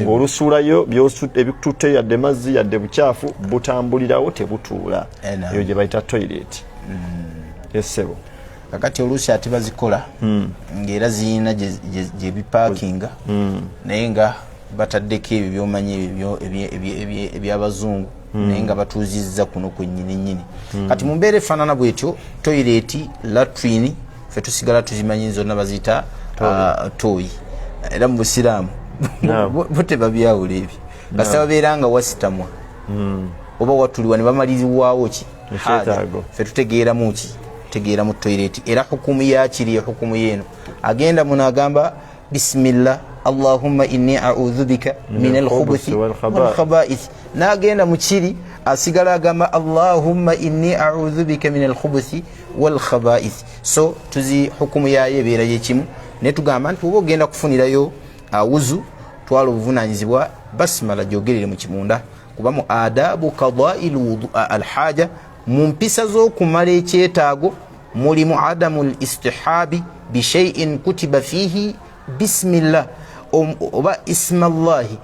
ng'olusuulayo ebikututte, yadde mazzi yadde bukyafu, butambulirawo, tebutuula. Eyo gye bayita toyireti, essebo. Kakati oluusi ate bazikola ng'era ziyina gye bipaakinga, naye nga bataddeko ebyo byomanyi ebyo ebyabazungu, naye nga batuuzizza kuno kwennyini nnyini. Kati mu mbeera efaanana bwetyo, toyireti, latrini, fe tusigala tuzimanyi zonna baziyita toyi. Era mu busiraamu bo tebabyawula ebyo, kasita babeera nga wasitamwa oba watuliwa ne bamalirizibwawo ki, fe tutegeeramu ki? Tutegeeramu toyireti. Era hukumu yakiri, hukumu yeeno, agenda muno agamba bisimillah, allahumma inni audhu bika min alkhubuthi walkhabaith. Nagenda mukiri asigala agamba allahumma inni audhu bika min alkhubuthi walkhabaith. So tuzi hukumu yayo ebeera yekimu, naye tugamba nti oba ogenda kufunirayo awuzu, twala obuvunanyizibwa, basimala gyogerere mu kimunda, kuba mu adabu kadai alhaja, mu mpisa z'okumala ekyetaago, mulimu adamu listihabi bishaiin kutiba fihi bisimillah oba ismallahi,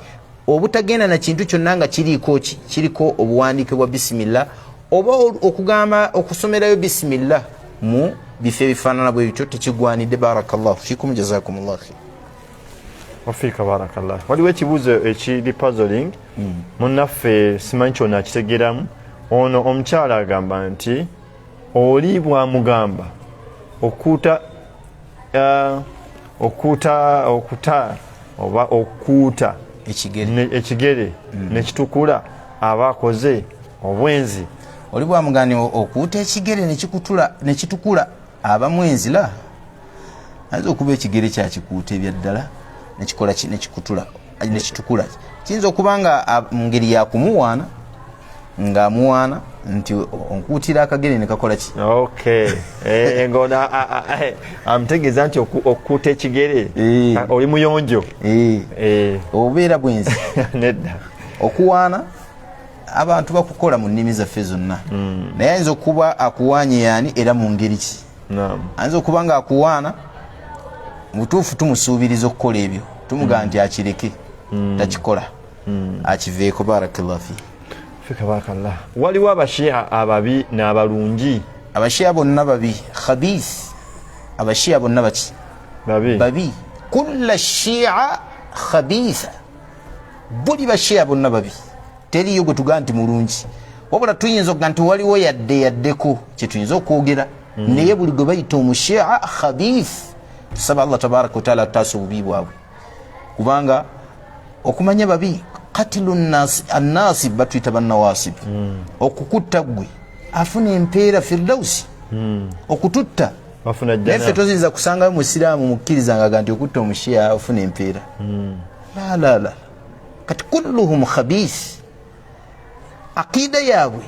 obutagenda na kintu kyonna nga kiriiko ki, kiriko obuwandiike bwa bisimillah, oba okugamba okusomerayo bisimillah mu bifo ebifaanana bwe bityo, tekigwanidde. Barakallahu fikum, jazakumullah khair. Wafika barakallah. Waliwo ekibuuzo ekiri puzzling, munnaffe, simanyi kyona akitegeramu. Ono omukyala agamba nti oli bwamugamba okuuta, okuuta, okuta oba okuuta ekigere nekitukula, aba akoze obwenzi? Oli bwamugamba okuuta ekigere nekitukula, aba mwenzi? La, ayinza okuba ekigere kyakikuuta ebyaddala nekikola nekikutula, nekitukula. Kiyinza okuba nga mu ngeri yakumuwaana, ng'amuwaana nti onkuutira akagere nekakola ki. Okay, ng'ono amutegeeza nti okukuuta ekigere oli muyonjo. Obeera bwenzi? Nedda. Okuwaana abantu bakukola mu nnimi zaffe zonna, naye ayinza okuba akuwaanye yaani, era mu ngeri ki? Ayinza okuba nga akuwaana mutuufu, tumusuubiriza okukola ebyo, tumugamba nti akireke, takikola, akiveeko. Barakallah fi. Fika barakallah. Waliwo abashia ababi n'abalungi? Abashia bonna babi, khabith. Abashia bonna baki? Babi. Babi. Kulla shia khabitha, buli bashia bonna babi, teriyo gwe tugamba nti mulungi. Wabula tuyinza okuga nti waliwo yadde yaddeko kyetuyinza okwogera, naye buli gwe bayita omushia khabith. Tusaba Allah tabaraka wataala atutaasa obubi bwabwe, kubanga okumanya babi, katilu annasib, batuyita bannawasib. Okukutta gwe afuna empeera firdausi, okututta, naye ffe toyinza kusangayo musiraamu mukkiriza ngaga nti okutta omushiya ofuna empeera. La la la, kati kulluhum khabith. Aqida yaabwe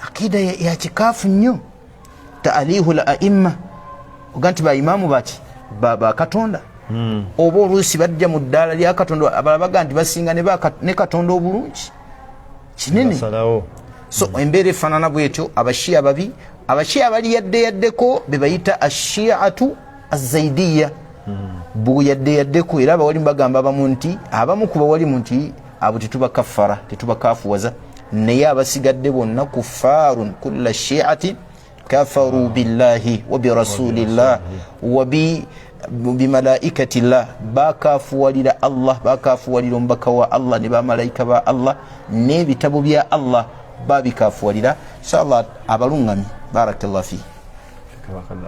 aqida ya kikaafu nnyo, taalihu l aimma, oga nti baimaamu baki, bakatonda, oba oluusi bajja mu ddaala lya Katonda, abalala baga nti basinga ne Katonda obulungi. Kinene. So embeera efaanana bwetyo, abashiya babi. Abashiya bali yadde yaddeko be bayita ashiatu azaidiya, buyadde yaddeko. Era abawalimu bagamba abamu nti, abamu ku bawalimu nti abo tetubakafara, tetubakafuwaza, naye abasigadde bonna kufaarun. Kulla shiati kafaru billahi wa birasulillah wa bimalaikati llah, bakafuwalira Allah, bakafuwalira omubaka wa Allah ne bamalaika ba Allah n'ebitabo bya Allah babikafuwalira. Inshallah abaluŋŋamye. Barakallah fi.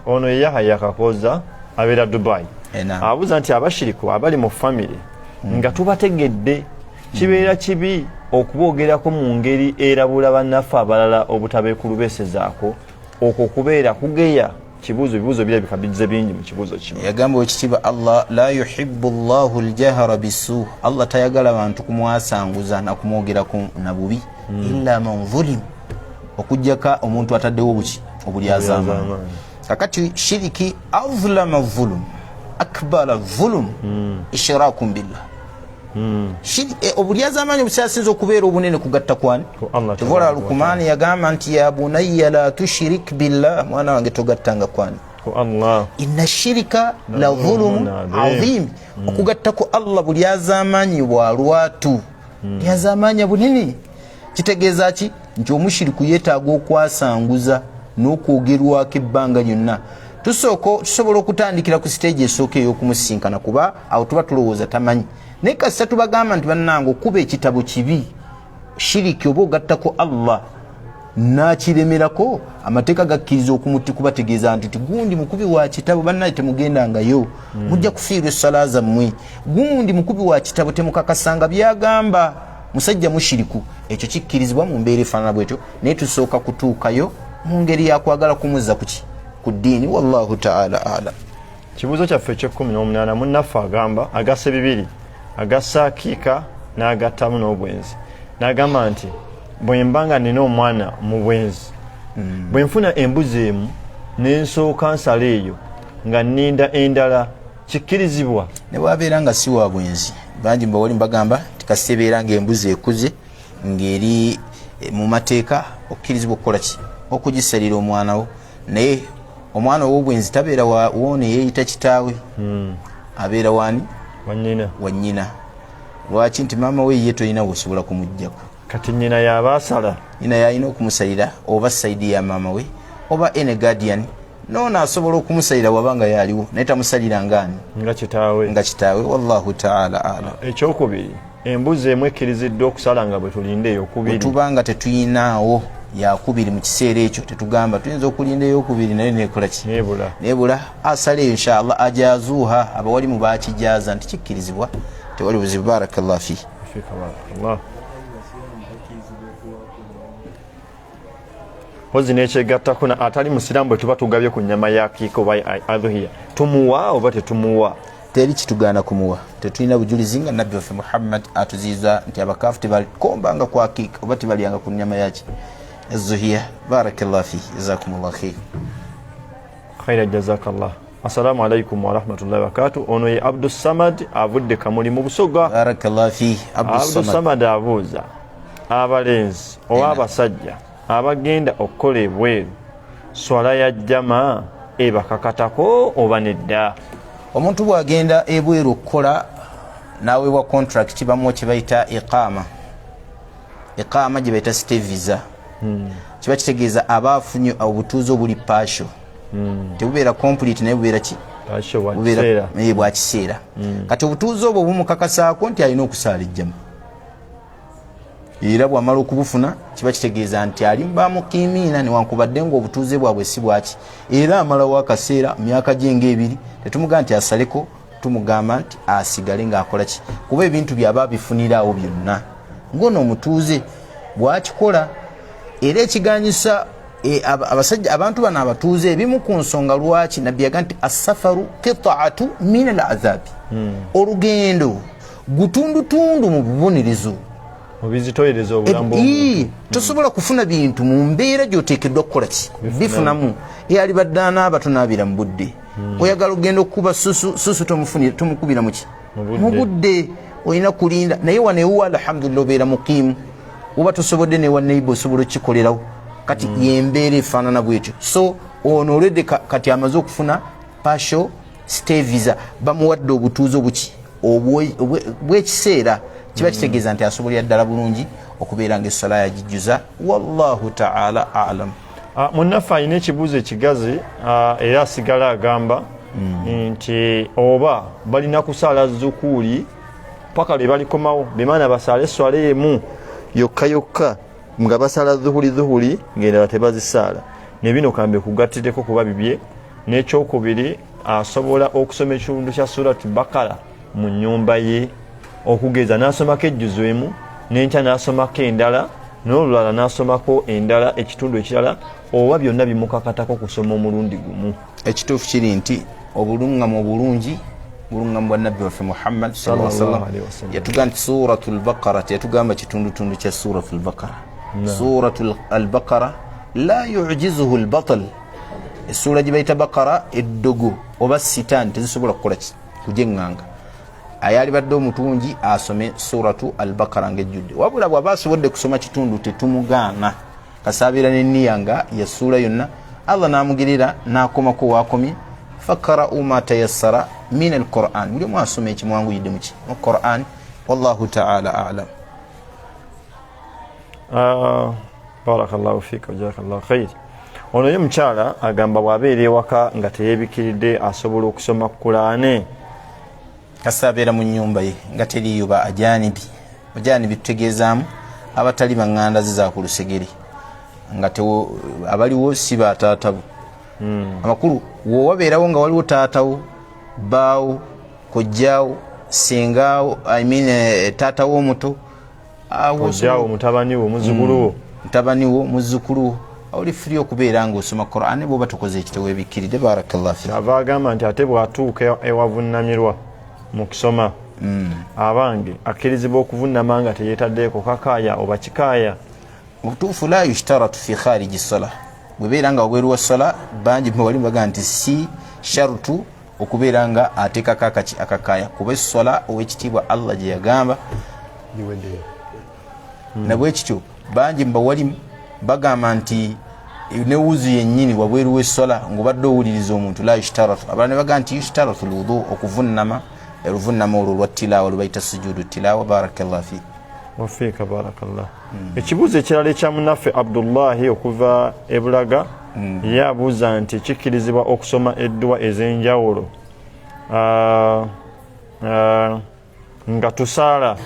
Ono ye Yahaya Kakoza, abeera Dubai. Abuuza nti abashiriku abali mu famire nga tubategedde, kibeera kibi okuboogerako mu ngeri erabula bannaffe abalala obutabeekulubeesezaako? Okwo kubeera kugeya? Kibuuzo, ebibuuzo birabika bijze bingi mu kibuuzo kimu. Yagamba ekitiibwa Allah, la yuhibu llahu ljahara bisu, Allah tayagala bantu kumwasanguza nakumwogerako na bubi, illa man zulim, okugjako omuntu ataddewo buki, obulyazaamaanyi. Kakati shiriki azlama zulum. Akbara zulum ishirakum billah. Obulyazaamaanyi obukyasinza okubeera obunene kugatta kwani? Tevola Lukumaani yagamba nti ya bunayya la tushirik billah, mwana wange togattanga kwani? Inna shirika la dhulumu adhim. Okugatta ku Allah bulyazaamaanyi bwa lwatu, lyazaamaanyi bunene. Kitegeeza ki? Nti omushiriku yeetaaga okwasanguza n'okwogerwako ebbanga lyonna. Tusobola okutandikira ku siteegi esooka ey'okumusinkana, kuba awo tuba tulowooza tamanyi, naye kasita tubagamba nti bannange okuba ekitabo kibi, shiriki, oba ogattako Allah, nakiremerako, amateeka gakkiriza okumuti kubategeeza nti gundi mukubi wa kitabo, bannaye temugendangayo, mujja kufiirwa essala zammwe. Gundi mukubi wa kitabo, temukakasanga byagamba, musajja mushiriku. Ekyo kikkirizibwa mu mbeera efaanana bwetyo, naye tusooka kutuukayo mu ngeri yakwagala kumuzza kuki? Ku ddiini. Wallahu taala alam. Kibuuzo kyaffe ekyekumi n'omunaana, munnaffe agamba agassa bibiri, agassa akiika n'agattamu n'obwenzi, n'agamba nti bwe mba nga nina omwana mu bwenzi, bwe nfuna embuzi emu nensooka nsala eyo nga nninda endala, kikkirizibwa? Ne bwabeera nga si wa bwenzi, bangi mbawali mbagamba nti kasita ebeera nga embuzi ekuze ng'eri mu mateeka, okkirizibwa okukola ki? Okugisalira omwana wo. Naye omwana ow'obwenzi tabeera woona eyeeyita kitaawe, abeera wani? Wanyina. Wa nnyina. Lwaki? Nti maama we ye tolina wosobola kumugjako. Kati nyina yaba asala? Nyina yalina okumusalira, oba side ya maama we, oba ene guardian noono asobola okumusalira waba nga yaliwo, naye tamusalira ngaani? Nga kitaawe. Nga kitaawe. Wallahu taala alam. Ekyokubiri, embuzi emu ekkiriziddwa okusala nga bwe tulinda eyokubiri? Bwe nga tetuyinaawo yakubiri mu kiseera ekyo, tetugamba tuyinza okulinda eyokubiri naye nekola ki? Nebula. Nebula, asala eyo inshallah. Ajazuha, abawalimu bakijaza nti kikkirizibwa, tewali buzibu. Barakallah fi. Fika barakallah. Mpozi nekyegattako atali musiraamu, bwe tuba tugabye ku nyama ya kiika oba adhuhiya, tumuwa oba tetumuwa? Teri kitugaana kumuwa. Tetulina bujulizi nga nabbi waffe Muhammad atuziiza nti abakaafu tebakombanga ku akiika oba tebalyanga ku nyama yaki ezuhiya. Barakallah fi, jazakumullah khair. Khaira, jazakallah. Assalamu alaikum warahmatullahi wabarakatu. Ono ye Abdussamad, avudde Kamuli mu Busoga. Barakallah fi. Abdussamad abuuza, abalenzi oba abasajja abagenda okukola ebweru, swala ya jama ebakakatako oba nedda? Omuntu bw'agenda ebweru okukola n'aweebwa contract, bamuwa kye bayita iqama. Iqama gye bayita stay visa. Kiba kitegeeza aba afunye obutuuze obuli partial, tebubeera complete, naye bubeera ki? Bubeera bwa kiseera. Kati obutuuze obwo bumukakasaako nti alina okusaala ejjama, era bwamala okubufuna kiba kitegeeza nti ali bamukiimiina, newankubadde nga obutuuze bwabwe si bwaki. Era amalawo akaseera, myaka gye ngaebiri, tetumugamba nti asaleko, tumugamba nti asigale ngaakola ki? Kuba ebintu byaba abifuniraawo byonna ngaono omutuuze bwakikola. Era ekiganyisa abasajja, abantu bano abatuuze, ebimu ku nsonga lwaki nabbi yaga nti assafaru qitaatu min al azabi, olugendo gutundutundu mu bubonerezo. Mubizitoyereza obulamu bw'omuntu. Tosobola kufuna bintu mu mbeera gyoteekeddwa kukola ki? Bifunamu. Eyali badde anaaba tonaabira mu budde, oyagala okugenda okukuba susu, susu tomukubira muki? Mu budde. Mu budde, olina kulinda. Naye wano ewuwa alhamdulillah obeera mukiimu, oba tosobodde newa neighbor osobola okukikolerawo. Kati yembeera efaanana bwetyo. So ono olwedde kati amaze okufuna partial stay visa, bamuwadde obutuuze obuki bw'ekiseera, kiba kitegeeza nti asobolera ddala bulungi okubeera nga essala yagijjuza. Wallahu taala alam. Munnaffe alina ekibuuzo ekigazi, era asigala agamba nti oba balina kusaala zukuuli paka lwe balikomawo, bemaana basaale eswala emu yokka yokka nga basala zuhuli zuhuli ngaendala tebazisaala? Nebino kambe kugattireko kuba bibye. N'ekyokubiri, asobola okusoma ekitundu kya Suratu Bakara mu nyumba ye, okugeza n'asomako ejjuzo emu, n'enkya n'asomako endala, n'olulala n'asomako endala, ekitundu ekirala, oba byonna bimukakatako kusoma omulundi gumu? Ekituufu kiri nti obulungamu obulungi bulungamu bwa nabbi waffe Muhammad sallallahu alaihi Sallallahu alaihi wasallam. Wasallam. Yatugamba nti Suratu Lbaqara, teyatugamba kitundutundu kya Suratu Lbaqara. Suratu Albaqara la yujizuhu lbatal. Essuula gye bayita Bakara, eddogo oba sitaani tezisobola kukola kujeŋŋanga. Ayalibadde omutungi asome Suratu Albakara ngaejjudde, wabula bw'aba asobodde kusoma kitundu tetumugaana, kasaabeera neniya nga yasuula yonna, Allah n'amugirira n'akomako waakomye. Fakarau ma tayassara min alquran, buli omu asoma ekimwanguyidde muki mu Quran. Wallahu taala alam. Barakallahu fika, jazakallahu khair. Ono ye mukyala agamba bw'abeera ewaka nga teyeebikiridde asobola okusoma Kulaane? Kasita abeera mu nyumba ye nga teriiyo ba ajanibi. Ajanibi tutegeezaamu abatali baŋŋanda ze za ku lusegere, nga abaliwo si bataatabo. Amakulu wowabeerawo nga waliwo taatawo, bbaawo, kojjaawo, sengaawo, I mean, taatawo omuto, kojjaawo, mutabani wo, muzzukulu wo. Mutabani wo, muzzukulu wo, oli free okubeera nga osoma Quran bwoba tukoze ekitewo ebikkiridde. Barakallah fi. Ava agamba nti ate bw'atuuka ewavunamirwa mu kusoma, abange akkirizibwa okuvunama nga teyeetaddeeko kakaaya oba kikaaya? Mubutuufu la yushtaratu fi khariji sala, bwebeera nga wabweru wa sala, bangi wali baga nti si sharutu okubeera nga ateekako akaki akakaaya, kuba essola owekitiibwa Allah gye yagamba nabwekityo. Bangi mubawalimu bagamba nti ne wuzu yennyini wabweru w'essola ng'obadde owuliriza omuntu la yushtaratu. Abalala ne bagamba nti yushtaratu lwudu, okuvunama oluvunama olwo olwa tilawa lwebayita sujudu tilawa. Barakallah fi. Wafiika barakallah. Ekibuuzo ekirala ekya munaffe Abdullahi okuva e Bulaga, ye abuuza nti kikkirizibwa okusoma edduwa ez'enjawulo nga tusaala?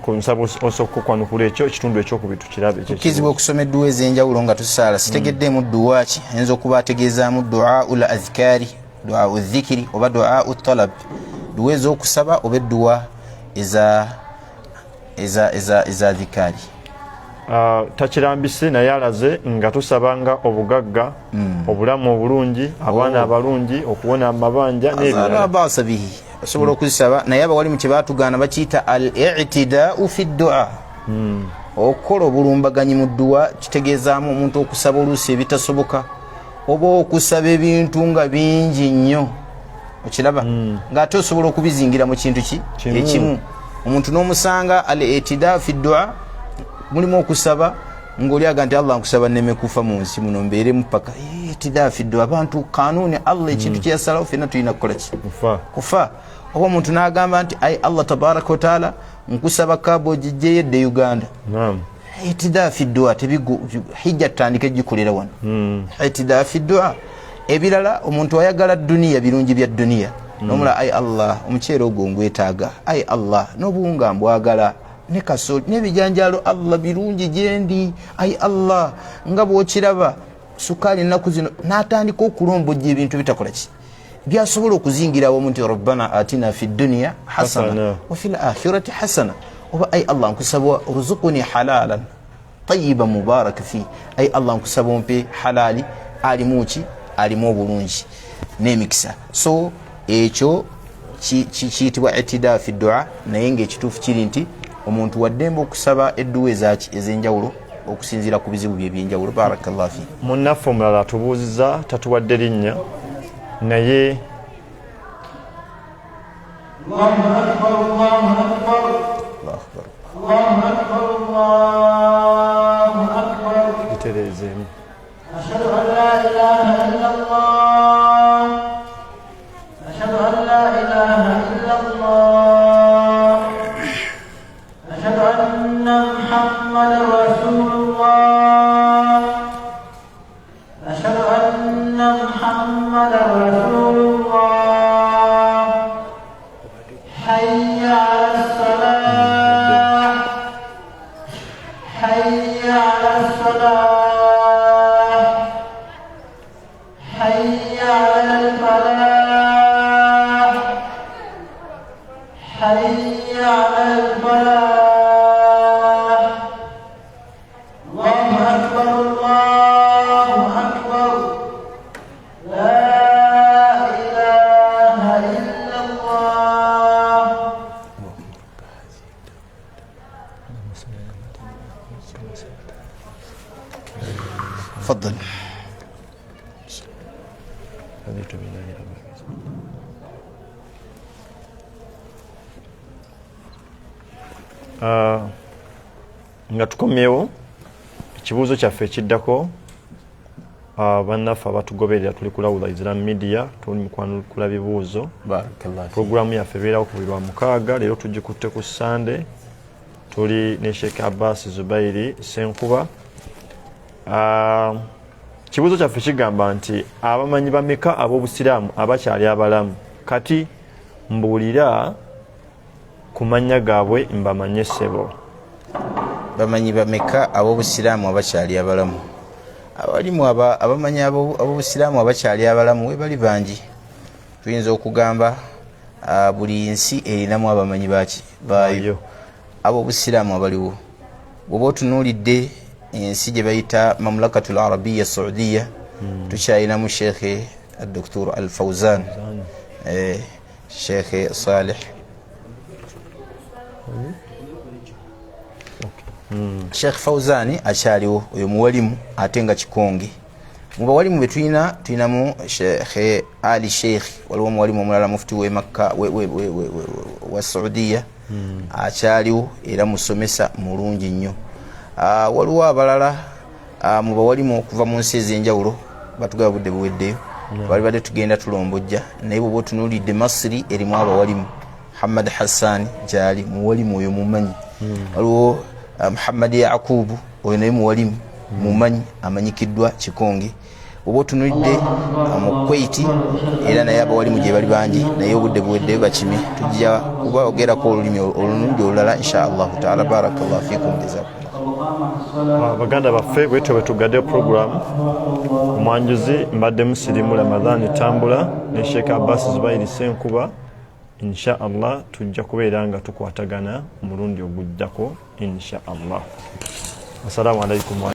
Nsaba osooka okwanukula ekyo ekitundu ekyokubiri tukirabe. Kikkirizibwa okusoma edduwa ez'enjawulo nga tusaala? Sitegeddeemu dduwa ki. Ayinza okuba ategeezaamu duau l adhikaari, duau dhikiri oba duau talab, duwa ez'okusaba oba edduwa eza dhikaari. Takirambise, naye alaze nga tusaba nga obugagga, obulamu obulungi, abaana abalungi, okuwona amabanja n'ebirala. Basa bihi, osobola okuzisaba, naye abawalimu kye batugaana bakiyita al itidau fi ddua, okukola obulumbaganyi mu dduwa. Kitegeezaamu omuntu okusaba oluusi ebitasoboka oba okusaba ebintu nga bingi nnyo, okiraba, ng'ate osobola okubizingira mu kintu ki ekimu. Omuntu n'omusanga al itida fi ddua mulimu okusaba ng'oli aga nti Allah nkusaba nneme kufa mu nsi muno, mbeeremu paka. Itida fi ddua, abantu kanuuni Allah ekintu kyeyasalawo fenna tulina kukola ki? Kufa. Oba omuntu n'agamba nti ai Allah tabaraka wataala nkusaba kaaba ogijjeyo edde Uganda. Itida fi ddua, hijja tutandike gikolera wano. Itida fi ddua. Ebirala omuntu ayagala duniya, birungi bya duniya, nomula ai Allah omuceere ogwo ngwetaaga, ai Allah n'obuwunga mbwagala, ne kasoli n'ebijanjaalo, Allah birungi gyendi, ai Allah nga bwokiraba sukaali ennaku zino, n'atandika okulombojja ebintu bitakola ki byasobola okuzingira awamu nti rabbana atina fi duniya hasana wa fi lakhirati hasana, oba ai Allah nkusaba ruzukuni halalan tayiba mubarak fi, ai Allah nkusaba ompe halali alimu ki, alimu obulungi n'emikisa. So ekyo kiyitibwa itida fi dua, naye ngaekituufu kiri nti omuntu waddembe okusaba edduwa ezaki ez'enjawulo okusinziira ku bizibu bye ebyenjawulo. Barakallah fi. Munnaffe omulala atubuuziza, tatuwadde linnya, naye Allahu akbar, Allahu akbar, Allahu akbar, Allahu akbar, Allahu akbar. Gitereezeemu. Ashhadu an la ilaha illa Allah. Ashhadu an la ilaha illa Allah. Ashhadu anna Muhammadan Rasulullah. Ashhadu anna Muhammadan Rasulullah. Hayya ala salah. Hayya ala salah. Hayya ala falah. Hayya ala falah. Allahu akbar, Allahu akbar. La ilaha illa Allah. Faddal. Raditu billahi rabban. Nga tukomyewo ekibuuzo kyaffe ekiddako, bannaffe abatugoberera, tuli kulawula Islam Media, tuli mukwanukula bibuuzo. Barakallahu. Puroguramu yaffe ebeerawo ku buli lwa mukaaga, leero tugikutte ku Sande. Tuli ne Sheikh Abbas Zubairi Senkuba. Kibuuzo kyaffe kigamba nti abamanyi bameka ab'obusiraamu abakyali abalamu kati? Mbuulira ku mannya gaabwe mbamanye, ssebo. Bamanyi bameka ab'obusiraamu abakyali abalamu? Abalimu abamanyi ab'obusiraamu abakyali abalamu webali bangi. Tuyinza okugamba buli nsi erinamu abamanyi baki baayo ab'obusiraamu abaliwo. Bwoba otunuulidde ensi gye bayita Mamlakatul Arabiya Saudiya, tukyalinamu Sheekhe Dr Al Fauzan, Sheekhe Saleh. Sheekh Fauzani akyaliwo, oyo muwalimu ate nga kikonge. Mu bawalimu betulina, tulinamu Sheekhe Ali Sheikh. Waliwo omuwalimu omulala, mufuti we Makka wa Saudiya, akyaliwo era musomesa mulungi nnyo. Waliwo abalala mu bawalimu okuva mu nsi ez'enjawulo. Batugaba budde buweddeyo, bali badde tugenda tulombojja, naye bwoba otunuulidde Masiri erimu abawalimu, Muhammad Hassan gyali, muwalimu oyo mumanyi. Waliwo Muhammad Yakubu, oyo naye muwalimu mumanyi, amanyikiddwa kikonge. Oba otunulidde mu Kuwait, era naye abawalimu gye bali bangi, naye obudde buweddeyo, bakimi tujja kubaogerako olulimi olulundi olulala, insha Allahu taala. Barakallahu fikum, jazakumullah. Baganda baffe, bwetyo bwe tugadde puroguramu. Omwanjuzi mbadde Musirimu Ramadhani Tambula ne Sheekh Abbas Zubairi Senkuba. Insha Allah tujja kubeera nga tukwatagana omulundi ogujjako, insha Allah. Assalamu alaikum.